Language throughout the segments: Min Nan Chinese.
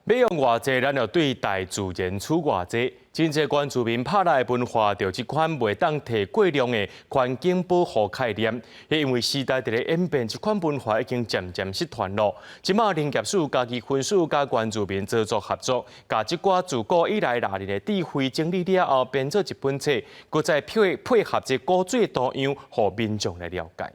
欲用偌濟，咱就對大自然取偌濟。真濟原住民拍獵的文化，就這款袂當提過量的環境保護概念。因為時代佇咧演變，這款文化已經漸漸失傳咯。這馬林業署嘉義分署佮原住民鄒族合作，共這寡自古以來獵人的智慧整理了後，編做一本冊，閣再配合這古錐圖樣，予民眾來了解。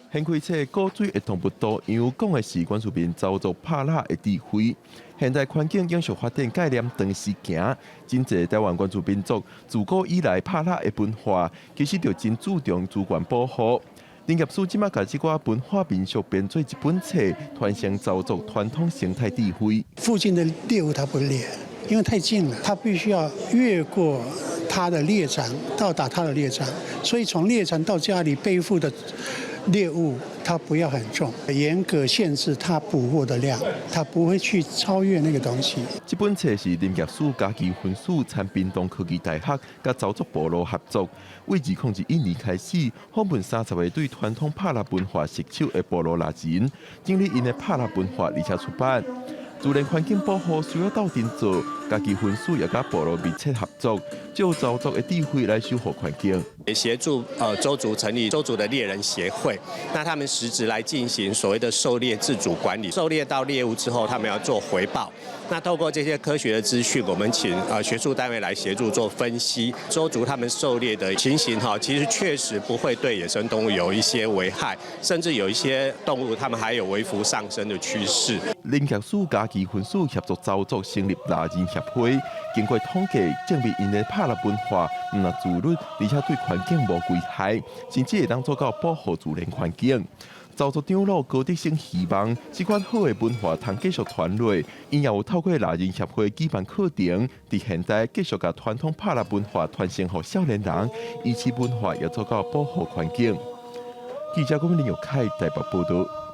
掀開冊古錐的動物圖樣，講的是原住民鄒族拍獵的智慧。現代環境永續發展概念長時行，真濟台灣原住民族自古以來拍獵的文化，其實就真注重資源保護。林業署這馬共這寡文化民俗編做一本冊，傳承鄒族傳統生態智慧。附近的獵物它不獵，因為太近了，它必須要越過它的獵場，到達它的獵場，所以從獵場到家裡背負的獵物，它不要很重，嚴格限制它捕獲的量，它不會去超越那個東西。這本冊是林業署嘉義分署參屏東科技大學佮鄒族部落合作，為2021年開始訪問30個對傳統拍獵文化熟手的部落獵人，整理𪜶的拍獵文化，而且出版。自然環境保護需要鬥陣做，嘉義分署也佮部落密切合作，借鄒族的智慧來守護環境。協助鄒族成立鄒族的獵人協會，那他們實質來進行所謂的狩獵自主管理，狩獵到獵物之後，他們要做回報。那透過這些科學的資訊，我們請學術單位來協助做分析，鄒族他們狩獵的情形哈，其實確實不會對野生動物有一些危害，甚至有一些動物，他們還有微幅上升的趨勢。林業署嘉義分署協助鄒族成立獵人協會，經過統計證明𪜶的拍獵文化毋但自律，而且對環境無危害，甚至會當做到保護自然環境。鄒族長老高德勝希望這款好的文化通繼續傳落，𪜶也有透過獵人協會舉辦課程，佇現代繼續共傳統拍獵文化傳承予少年人，維持文化也做到保護環境。記者郭林玉凱台北報道。